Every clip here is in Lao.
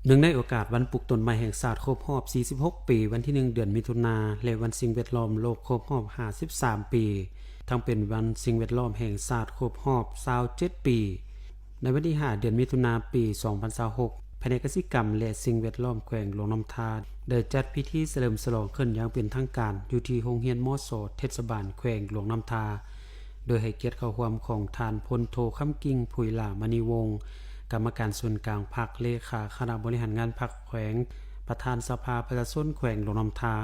ເນື່ອງໃນໂອກາດວັນປູກຕົ້ນໄມ້ແຫ່ງຊາດຄົບຮອບ 46 ປີ, ວັນທີ ໜຶ່ງ ເດືອນມິຖຸນາ ແລະ ວັນສິ່ງແວດລ້ອມໂລກຄົບຮອບ 53 ປີ, ທັງເປັນວັນສິ່ງແວດລ້ອມແຫ່ງຊາດຄົບຮອບ 27 ປີ, ໃນວັນທີ ຫ້າ ເດືອນມິຖຸນາ ປີ ສອງພັນຊາວຫົກ, ພະແນກກະສິກຳ ແລະ ສິ່ງແວດລ້ອມແຂວງຫຼວງນ້ຳທາ ໄດ້ຈັດພິທີສະເຫຼີມສະຫຼອງຂຶ້ນຢ່າງເປັນທາງການ ຢູ່ທີ່ໂຮງຮຽນ ມສ ເທດສະບານແຂວງຫຼວງນ້ຳທາ. ໂດຍໃຫ້ກຽດເຂົ້າຮ່ວມຂອງທ່ານ ພົນໂທ ຄຳກິ່ງ ຜຸຍຫຼ້າມະນີວົງ ກຳມະການສູນກາງພັກ, ເລຂາຄະນະບໍລິຫານງານພັກແຂວງ, ປະທານສະພາປະຊາຊົນແຂວງຫຼວງນ້ຳທາ,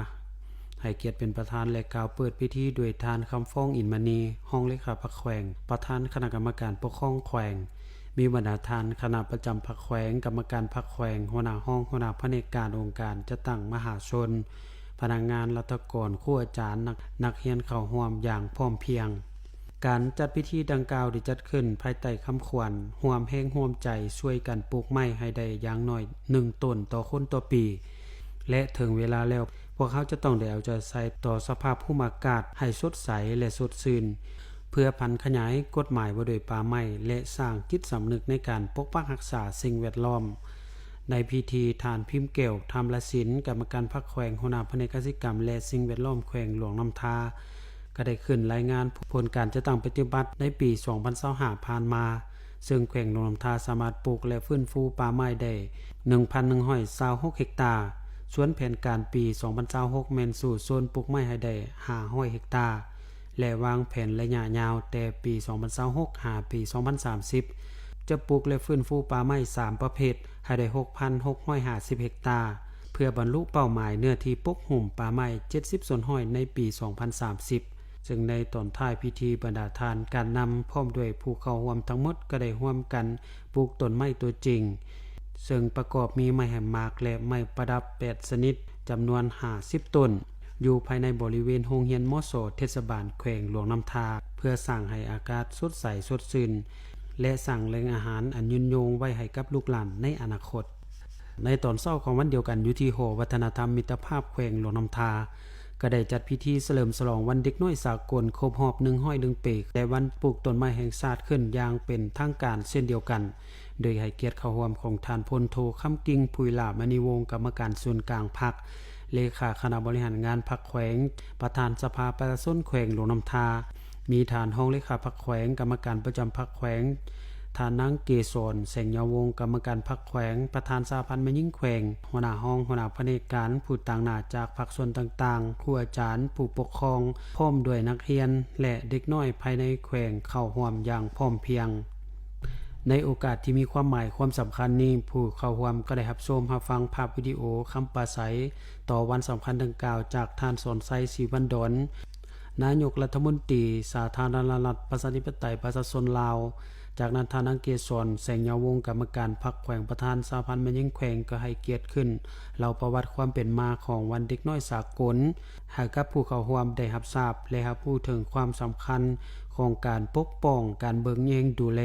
ໃຫ້ກຽດເປັນປະທານ ແລະ ກ່າວເປີດພິທີໂດຍທ່ານ ຄຳຟອງ ອິນມະນີ ຮອງເລຂາພັກແຂວງ, ປະທານຄະນະກຳມະການປົກຄອງແຂວງ, ມີບັນດາທ່ານຄະນະປະຈຳພັກແຂວງ, ກຳມະການພັກແຂວງ, ຫົວໜ້າຫ້ອງ, ຫົວໜ້າພະແນກການ, ອົງການຈັດຕັ້ງມະຫາຊົນ, ພະນັກງານລັດຖະກອນ, ຄູອາຈານ, ນັກ ນັກຮຽນເຂົ້າຮ່ວມຢ່າງພ້ອມພຽງ. ການຈັດພິທີດັ່ງກ່າວໄດ້ຈັດຂຶ້ນພາຍໃຕ້ຄຳຂວັນ ຮ່ວມແຮງຮ່ວມໃຈຊ່ວຍກັນປູກໄມ້ໃຫ້ໄດ້ຢ່າງໜ້ອຍໜຶ່ງຕົ້ນຕໍ່ຄົນຕໍ່ປີ ແລະ ເຖິງເວລາແລ້ວ ພວກເຮົາຈະຕ້ອງໄດ້ເອົາໃຈໃສ່ຕໍ່ສະພາບພູມອາກາດໃຫ້ສົດໃສ ແລະ ສົດຊື່ນ ເພື່ອຜັນຂະຫຍາຍກົດໝາຍວ່າດ້ວຍປ່າໄມ້ ແລະ ສ້າງຈິດສຳນຶກໃນການປົກປັກຮັກສາສິ່ງແວດລ້ອມ. ໃນພິທີ, ທ່ານ ພິມແກ້ວ ທຳລະສິນ ກຳມະການພັກແຂວງ, ຫົວໜ້າພະແນກກະສິກຳ ແລະ ສິ່ງແວດລ້ອມແຂວງຫຼວງນ້ຳທາ ກໍໄດ້ຂຶ້ນລາຍງານຜົນການຈັດຕັ້ງປະຕິບັດໃນປີ ສອງພັນຊາວຫ້າ ຜ່ານມາ, ເຊິ່ງແຂວງຫຼວງນ້ຳທາສາມາດປູກ ແລະ ຟື້ນຟູປ່າໄມ້ໄດ້ ໜຶ່ງພັນໜຶ່ງຮ້ອຍຊາວຫົກເຮັກຕາ, ສ່ວນແຜນການປີ ສອງພັນຊາວຫົກ ແມ່ນສູ້ຊົນປູກໄມ້ໃຫ້ໄດ້ ຫ້າຮ້ອຍເຮັກຕາ ແລະ ວາງແຜນໄລຍະຍາວແຕ່ປີ ສອງພັນຊາວຫົກ ຫາປີ ສອງພັນສາມສິບ ຈະປູກ ແລະ ຟື້ນຟູປ່າໄມ້ສາມປະເພດໃຫ້ໄດ້ ຫົກພັນຫົກຮ້ອຍຫ້າສິບເຮັກຕາ ເພື່ອບັນລຸເປົ້າໝາຍເນື້ອທີ່ປົກຫຸ້ມປ່າໄມ້ ເຈັດສິບສ່ວນຮ້ອຍ ໃນປີ ສອງພັນສາມສິບ. ເຊິ່ງໃນຕອນທ້າຍພິທີ, ບັນດາທ່ານການນຳ ພ້ອມດ້ວຍຜູ້ເຂົ້າຮ່ວມທັງໝົດ ກໍໄດ້ຮ່ວມກັນປູກຕົ້ນໄມ້ຕົວຈິງ, ເຊິ່ງປະກອບມີໄມ້ໃຫ້ໝາກ ແລະ ໄມ້ປະດັບ ແປດຊະນິດ ຈຳນວນ ຫ້າສິບຕົ້ນ ຢູ່ພາຍໃນບໍລິເວນໂຮງຮຽນ ມສ ເທດສະບານແຂວງຫຼວງນ້ຳທາ ເພື່ອສ້າງໃຫ້ອາກາດສົດໃສສົດຊື່ນ ແລະ ສ້າງແຫຼ່ງອາຫານອັນຍືນຍົງໄວ້ໃຫ້ກັບລູກຫຼານໃນອະນາຄົດ. ໃນຕອນເຊົ້າຂອງວັນດຽວກັນ, ຢູ່ທີ່ຫໍວັດທະນະທຳມິດຕະພາບແຂວງຫຼວງນ້ຳທາ ກໍໄດ້ຈັດພິທີສະເຫຼີມສະຫຼອງວັນເດັກນ້ອຍສາກົນຄົບຮອບ ໜຶ່ງຮ້ອຍໜຶ່ງ ປີ ແລະ ວັນປູກຕົ້ນໄມ້ແຫ່ງຊາດຂຶ້ນຢ່າງເປັນທາງການເຊັ່ນດຽວກັນ, ໂດຍໃຫ້ກຽດເຂົ້າຮ່ວມຂອງທ່ານ ພົນໂທ ຄຳກິ່ງ ຜຸຍຫຼ້າມະນີວົງ ກຳມະການສູນກາງພັກ, ເລຂາຄະນະບໍລິຫານງານພັກແຂວງ, ປະທານສະພາປະຊາຊົນແຂວງຫຼວງນ້ຳທາ, ມີທ່ານຮອງເລຂາພັກແຂວງ, ກຳມະການປະຈຳພັກແຂວງ, ທ່ານນາງ ເກສອນ ແສງຍາວົງ ກຳມະການພັກແຂວງ, ປະທານສະຫະພັນແມ່ຍິງແຂວງ, ຫົວໜ້າຫ້ອງ, ຫົວໜ້າພະແນກການ, ຜູ້ຕາງໜ້າຈາກພາກສ່ວນຕ່າງໆ, ຄູອາຈານ, ຜູ້ປົກຄອງ, ພ້ອມດ້ວຍນັກຮຽນ ແລະ ເດັກນ້ອຍພາຍໃນແຂວງເຂົ້າຮ່ວມຢ່າງພ້ອມພຽງ. ໃນໂອກາດທີ່ມີຄວາມໝາຍຄວາມສຳຄັນນີ້, ຜູ້ເຂົ້າຮ່ວມກໍໄດ້ຮັບຊົມຮັບຟັງພາບວິດີໂອຄຳປາໄສຕໍ່ວັນສຳຄັນດັ່ງກ່າວ ຈາກທ່ານ ສອນໄຊ ສີວັນດອນ ນາຍົກລັດຖະມົນຕີສາທາລະນະລັດ ປະຊາທິປະໄຕ ປະຊາຊົນລາວ. ຈາກນັ້ນ, ທ່ານນາງ ເກສອນ ແສງຍາວົງ ກຳມະການພັກແຂວງ, ປະທານສະຫະພັນແມ່ຍິງແຂວງ ກໍໃຫ້ກຽດຂຶ້ນເລົ່າປະຫວັດຄວາມເປັນມາຂອງວັນເດັກນ້ອຍສາກົນ ໃຫ້ກັບຜູ້ເຂົ້າຮ່ວມໄດ້ຮັບຊາບ ແລະ ຮັບຮູ້ເຖິງຄວາມສຳຄັນຂອງການປົກປ້ອງ, ການເບິ່ງແຍງດູແລ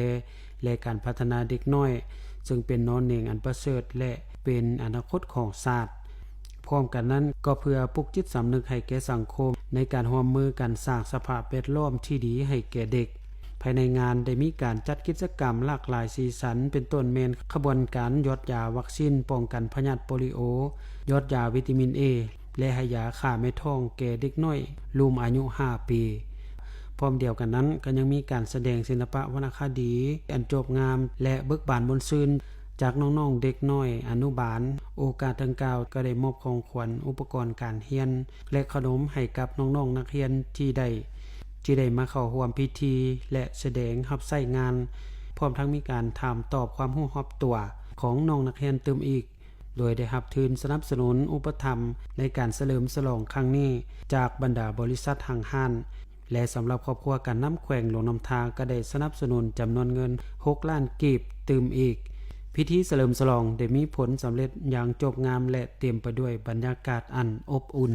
ແລະ ການພັດທະນາເດັກນ້ອຍ, ເຊິ່ງເປັນໜໍ່ເໜັງອັນປະເສີດ ແລະ ເປັນອະນາຄົດຂອງຊາດ. ພ້ອມກັນນັ້ນ, ກໍເພື່ອປຸກຈິດສຳນຶກໃຫ້ແກ່ສັງຄົມ ໃນການຮ່ວມມືກັນສ້າງສະພາບແວດລ້ອມທີ່ດີໃຫ້ແກ່ເດັກ. ພາຍໃນງານໄດ້ມີການຈັດກິດຈະກຳຫຼາກຫຼາຍສີສັນ, ເປັນຕົ້ນແມ່ນຂະບວນການຢອດຢາວັກຊີນປ້ອງກັນພະຍາດໂປລິໂອ, ຢອດຢາວິຕາມິນເອ ແລະ ໃຫ້ຢາຂ້າແມ່ທ້ອງແກ່ເດັກນ້ອຍລຸ່ມອາຍຸຫ້າປີ. ພ້ອມດຽວກັນນັ້ນ, ກໍຍັງມີການສະແດງສິລະປະວັນນະຄະດີອັນໂຈບງາມ ແລະ ເບີກບານມ່ວນຊື່ນ ຈາກນ້ອງໆເດັກນ້ອຍອະນຸບານ. ໂອກາດດັ່ງກ່າວກໍໄດ້ມອບຂອງຂວັນ, ອຸປະກອນການຮຽນ ແລະ ຂະໜົມໃຫ້ກັບນ້ອງໆນັກຮຽນທີ່ໄດ້ ທີ່ໄດ້ມາເຂົ້າຮ່ວມພິທີ ແລະ ສະແດງຮັບໃຊ້ງານ, ພ້ອມທັງມີການຖາມຕອບຄວາມຮູ້ຮອບຕົວຂອງນ້ອງນັກຮຽນຕື່ມອີກ. ໂດຍໄດ້ຮັບທຶນສະໜັບສະໜູນອຸປະຖຳໃນການສະເຫຼີມສະຫຼອງຄັ້ງນີ້ຈາກບັນດາບໍລິສັດຫ້າງຮ້ານ ແລະ ສຳລັບຄອບຄົວການນຳແຂວງຫຼວງນ້ຳທາກໍໄດ້ສະໜັບສະໜູນຈຳນວນເງິນຫົກລ້ານກີບຕື່ມອີກ. ພິທີສະເຫຼີມສະຫຼອງໄດ້ມີຜົນສຳເລັດຢ່າງໂຈບງາມ ແລະ ເຕັມໄປດ້ວຍບັນຍາກາດອັນອົບອຸ່ນ.